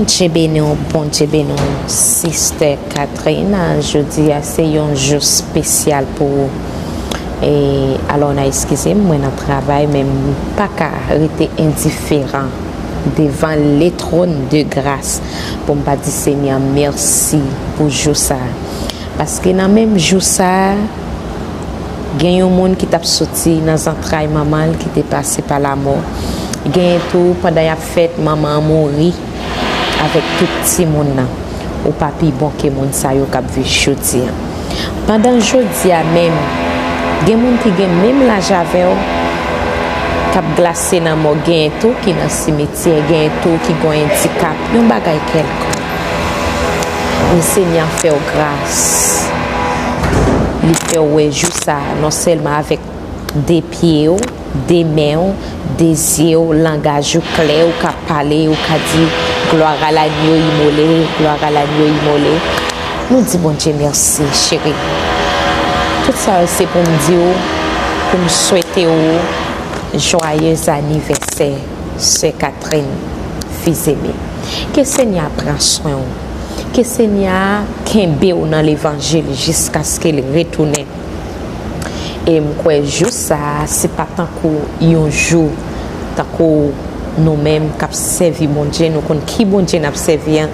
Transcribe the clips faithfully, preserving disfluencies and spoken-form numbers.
Bondye beni w, Bondye beni w, Sister Catherine. Jodi a se yon jou espesyal pou ou. E, alò, n a eskize m, mwen nan travay, men m pa ka rete endiferan devan le trône de grâce pou m pa di Senyè mèsi pou jou sa a. Paske nan menm jou sa a, gen yon moun ki t ap soti nan zantray manman l ki te pase pa lamò. Genyen tou, pandan y ap fèt, manman an mouri avèk tout timoun nan. Ou pa pi bon ke moun sa yo k ap viv jodi a. Pandan jodi a menm, gen moun ki gen menm laj avè w k ap glase nan mò, genyen tou ki nan simityè, genyen tou ki gen yon andikap, yon bagay kèlkonk. Men Senyè a fè w gras. Li fè w wè jou sa a, non sèlman avèk de pye w, de men w, de zye w, langaj ou klè, ou ka pale, ou ka di, gloire à l'agneau immolé, gloire à l'agneau immolé. Nou di Bondye mèsi, cheri. Tout sa yo se pou m di w, pou m swete w joyeux anniversaire, sè Catherine, fils aimé. Ke Senyè a pran swen w. Ke Senyè a kenbe w nan levanjil jiskaske l retounen. E m kwè jou sa a, se pa tankou yon jou, tankou nou menm k ap sèvi Bondye, nou konn ki Bondye n ap sèvi an,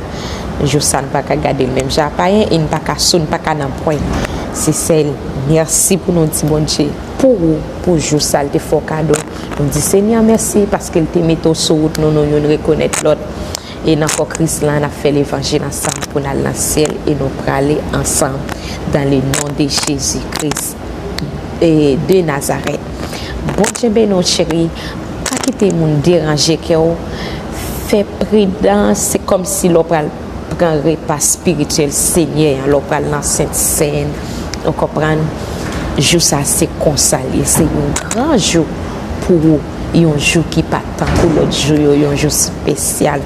jou sa a n pa ka gade l menm jan a payen, e n pa ka sou, n pa ka nan pwen. Se sèl mèsi pou nou di Bondye pou ou, pou jou sa a l te fè w kado. Nou di Senyè mèsi paske l te mete w sou wout nou, nou youn rekonèt lòt. E nan kò Kris la, n ap fè levanjil ansanm pou n al nan syèl e nou prale ansanm dans le nom de Jésus Christ e de Nazareth. Bondye beni w, cheri. Pa kite moun deranje kè w. Fè pridan, se kòmsi lè w pral pran repa espirityèl Senyè a, lè w pral nan Sent Sèn. Ou konprann? Jou sa se konsa l ye. Se yon gran jou pou ou. Yon jou ki pa tankou lòt jou yo, yon jou espesyal.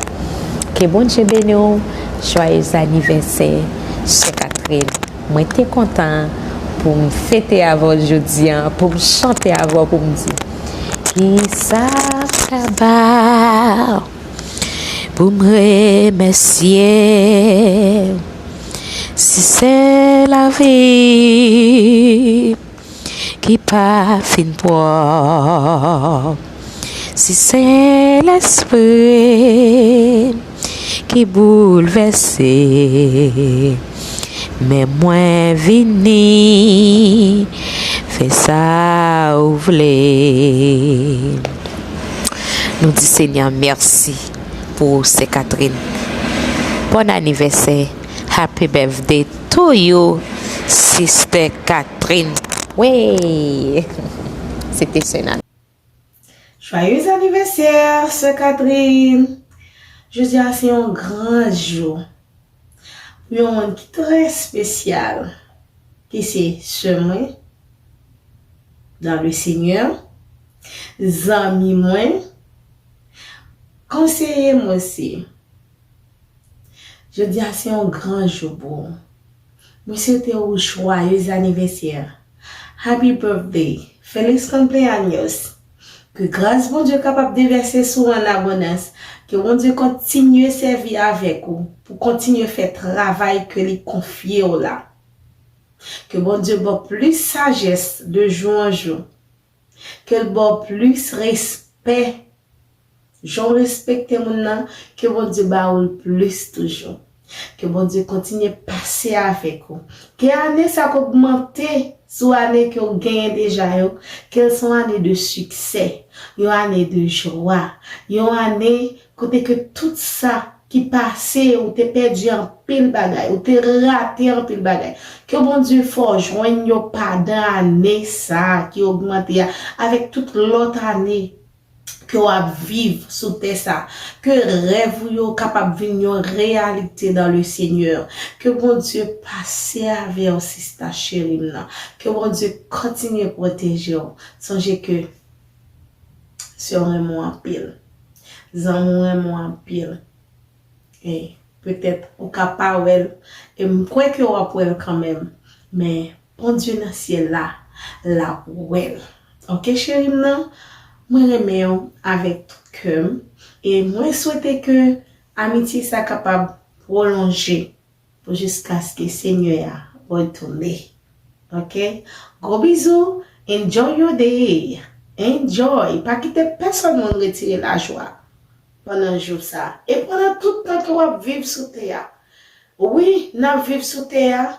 Ke Bondye beni w. Joyeux anniversaire, sè Catherine. Mwen te kontan pou m fete avè w jodi a, pou m chante avè w, pou m di, kisa m ka ba w pou m remèsye w, si se lavi m ki pa fin pwòp, si se lespri m ki boulvèse, men mwen vini fè sa ou vle. Nou di Senyè mèsi pou ou, sè Catherine. Bon anivèsè. Happy birthday to you, Sister Catherine. Wi! Se te sè nan. Joyeux anniversaire, sè Catherine! Jodi a se yon gran jou pou yon moun ki trè espesyal, ki se sè mwen dans le Seigneur, zanmi mwen, konseye mwen osi. Jodi a se yon gran jou pou ou. Mwen swete ou joyeux anniversaire. Happy birthday. Feliz cumpleaños. Ke gras Bondye kapab devèse sou ou an abondans. Ke Bondye kontinye sèvi avèk ou pou kontinye fè travay ke li konfye w la. Ke Bondye ba w plis sajès de jou an jou. Ke l ba w plis respè. Jan w respekte moun nan, ke Bondye ba ou l plis toujou. Ke Bondye kontinye pase avèk ou. Ke ane sa k ogmante sou ane ke w genyen deja yo, ke l se yon ane de siksè, yon ane de jwa, yon ane kote ke tout sa ki pase, ou te pèdi anpil bagay, ou te rate anpil bagay. Ke Bondye fè w jwenn yo pandan ane sa a ki ogmante a, avèk tout lòt ane ke w ap viv sou tè sa a. Ke rèv ou yo kapab vin yon reyalite dans le Seigneur. Ke Bondye pase avè w, sista cheri m nan. Ke Bondye kontinye pwoteje w. Sonje ke sè w renmen w anpil. Zanmi w renmen w anpil. E petèt ou ka pa wè l, e m kwè ke w ap wè l kanmenm. Men Bondye nan syèl la, l ap wè l. Oke, cheri m nan, mwen renmen w avèk tout kè m. E mwen swete ke Amitye sa kapab pwolonje pou jiskaske Senyè a retounen. Ok? Gwo bizou, enjoy your day. Enjoy. Pa kite pèsonn moun retire lajwa pandan jou sa. E pandan tout tan ke w ap viv sou tè a. Wi, n ap viv sou tè a,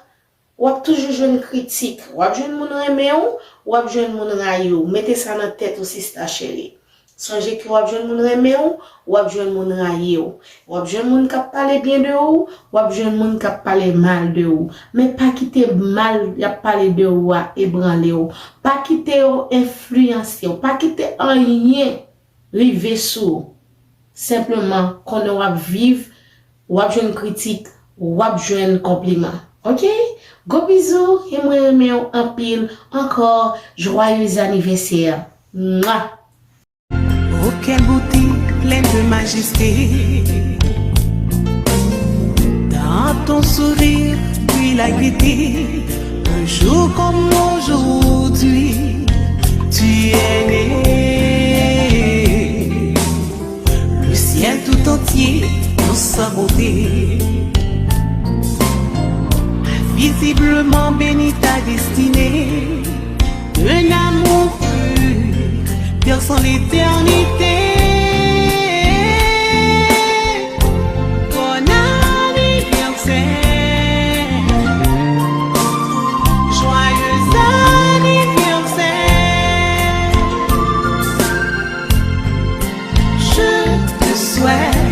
w ap toujou jwenn kritik. W ap jwenn moun renmen w, w ap jwenn moun rayi w. Mete sa nan tèt ou, sista cheri. Sonje ke w ap jwenn moun renmen w, w ap jwenn moun rayi w. W ap jwenn moun k ap pale byen de ou, w ap jwenn moun k ap pale mal de ou. Men pa kite mal y ap pale de ou a ebranle w. Pa kite yo enfliyanse w. Pa kite anyen rive sou ou. Senpleman, konnen w ap viv, w ap jwenn kritik, w ap jwenn konpliman. Ok? Gwo bizou, e mwen renmen w anpil. Ankò, joyeux anniversaire. Mwa! Oh, quelle beauté pleine de majesté. Dans ton sourire brille la gaieté. Un jour comme aujourd'hui, tu es né. Le ciel tout entier dans sa beauté a visiblement béni ta destinée. Un amour pur, perçant l'éternité. Bon anniversaire, joyeux anniversaire. Je te souhaite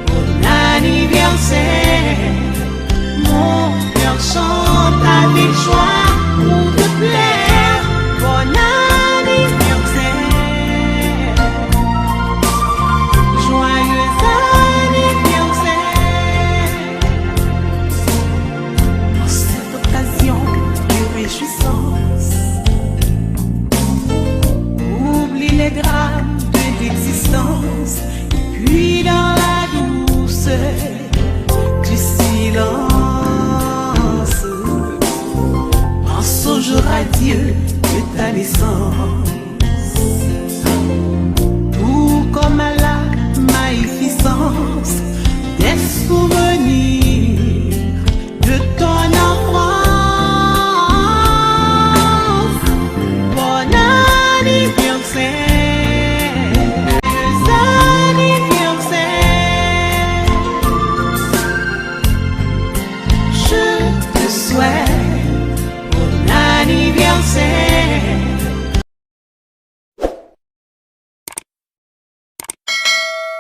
bon anniversaire. Mon cœur chante avec joie pour te plaire. Bon anniversaire. Joyeux anniversaire. En cette occasion de réjouissance, oublie les drames de l'existence et puis dans la douceur du silence, pense au jour radieux de ta naissance.